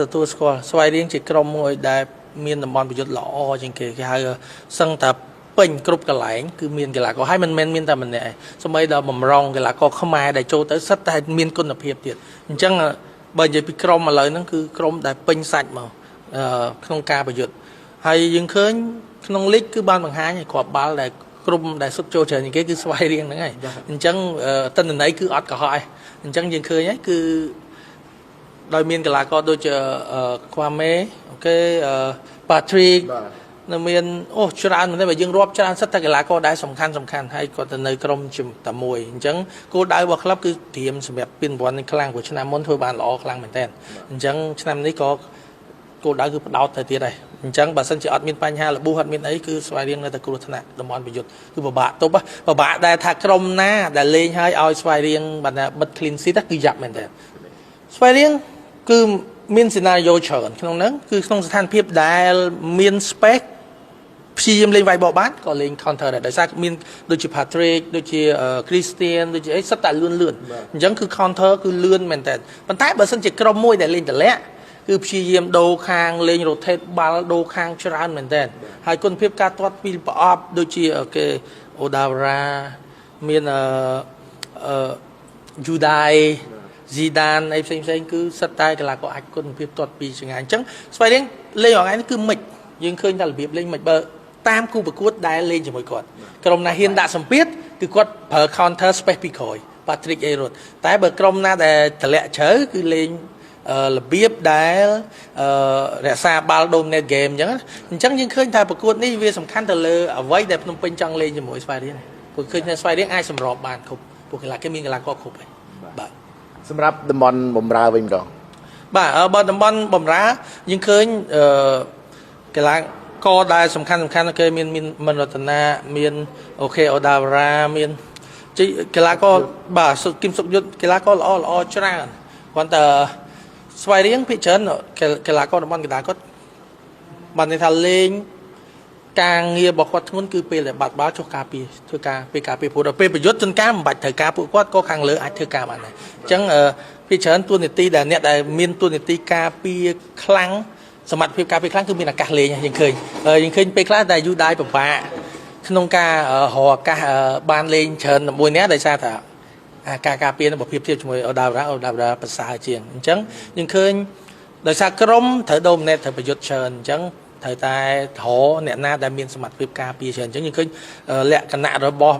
ទទួលស្គាល់ស្វាយរៀងជាក្រុមមួយដែលមានតំបន់ប្រយុទ្ធល្អជាងគេគេហៅសឹងតែពេញគ្រប់កន្លែងគឺមានកីឡាករហើយមិនមែនមានតែម្នាក់ឯងសូម្បីដល់បំរុងកីឡាករខ្មែរដែលចូលទៅសិតតែមានគុណភាពទៀតអញ្ចឹងបើនិយាយពីក្រុមឥឡូវហ្នឹងគឺក្រុមដែលពេញសាច់មកក្នុងការប្រយុទ្ធហើយយើងឃើញក្នុងលីកគឺបានបង្ហាញឲ្យគ្រាប់បាល់ដែលក្រុមដែលសុទ្ធចូលច្រើនជាងគេគឺស្វាយរៀងហ្នឹងហើយអញ្ចឹងទិន្នន័យគឺអត់កុហកឯងអញ្ចឹងយើងឃើញហើយគឺ ដោយមានកីឡាករដូចជាខ្វាមេ OK ប៉ាទ្រីកនៅមានអូច្រើនមែនទេបើយើងរាប់ច្រើនសិតតែកីឡាករដែលសំខាន់សំខាន់ហើយគាត់ទៅនៅក្រុមតែមួយអញ្ចឹងគោលដៅរបស់ក្លឹបគឺត្រៀមសម្រាប់ពានរង្វាន់នេះខ្លាំងព្រោះឆ្នាំមុនធ្វើបានល្អខ្លាំងមែនទែនអញ្ចឹងឆ្នាំនេះក៏គោលដៅគឺផ្ដោតទៅទៀតដែរអញ្ចឹងបើសិនជាអត់មានបញ្ហារបួសអត់មានអីគឺស្វាយរៀងនៅតែគ្រោះថ្នាក់តំបន់ប្រយុទ្ធគឺពិបាកទប់ពិបាកដែរថាក្រុមណាដែលលេងហើយឲ្យស្វាយរៀងបានថាបិទ clean sheet គឺយ៉ាប់មែនទែនស្វាយរៀងគឺមាន scenario ច្រើនក្នុងហ្នឹងគឺក្នុងស្ថានភាពដែលមាន space ព្យាយាមលេងវាយបកបានក៏លេង counter ដែរដោយសារមានដូចជា Patrick ដូចជា Christian ដូចជាអីសិតតែលឿនលឿនអញ្ចឹងគឺ counter គឺលឿនមែនតើប៉ុន្តែបើសិនជាក្រុមមួយដែលលេងតម្លាក់គឺព្យាយាមដូរខាងលេង rotate បាល់ដូរខាងច្រើនមែនតើហើយគុណភាពការទាត់ពីប្រអប់ដូចជាគេ Odara មានអឺអឺ Judai ស៊ីដានអីផ្សេងផ្សេងគឺសិតតែកីឡាករអាចគុណភាពទាត់ពីចង្ងាយអញ្ចឹងស្វាយរៀងលេងថ្ងៃនេះគឺមិនយើងឃើញតែរបៀបលេងមិនបើតាមគូប្រកួតដែលលេងជាមួយគាត់ក្រុមណាហ៊ានដាក់សម្ពាធគឺគាត់ប្រើ counter space ពីក្រោយ Patrick អេរ៉ូតតែបើក្រុមណាដែលតម្លាក់ជ្រៅគឺលេងរបៀបដែលរក្សាបាល់ dominate game អញ្ចឹងអញ្ចឹងយើងឃើញថាប្រកួតនេះវាសំខាន់ទៅលើអ្វីដែលភ្នំពេញចង់លេងជាមួយស្វាយរៀងព្រោះឃើញថាស្វាយរៀងអាចសម្របបានគ្រប់ព្រោះកីឡាគេមានកីឡាករគ្រប់ហើយបាទ សម្រាប់តំបន់បំរើវិញម្ដង បាទបើតំបន់បំរើយើងឃើញអឺកីឡាករដែលសំខាន់សំខាន់គេមានមានមនរតនាមាន OK អូដាវរ៉ាមានជីកីឡាករបាទសុគឹមសុកយុទ្ធកីឡាករល្អល្អច្រើនគ្រាន់តែស្វាយរៀងភាគច្រើនកីឡាករតំបន់កណ្ដាលគាត់បានន័យថាលេងការងាររបស់គាត់ធ្ងន់គឺពេលដែលបាត់បាល់ចុះការពារធ្វើការពេលការពារព្រោះដល់ពេលប្រយុទ្ធជួនកាលមិនបាច់ត្រូវការពួកគាត់ក៏ខាងលើអាចធ្វើការបានដែរអញ្ចឹងភាគច្រើនតួនាទីដែលអ្នកដែលមានតួនាទីការពារខ្លាំងសមត្ថភាពការពារខ្លាំងគឺមានឱកាសលេងយើងឃើញយើងឃើញពេលខ្លះដែលយូដៃពិបាកក្នុងការរកឱកាសបានលេងច្រើនមួយនាក់ដោយសារថាការការពារនឹងប្រភេទធៀបជាមួយអូដាវរ៉ាអូដាវរ៉ាប្រសើរជាងអញ្ចឹងយើងឃើញដោយសារក្រុមត្រូវ dominate ត្រូវប្រយុទ្ធច្រើនអញ្ចឹងត្រូវតែរកអ្នកណាដែលមានសមត្ថភាពការពារច្រើនអញ្ចឹងយើងឃើញលក្ខណៈរបស់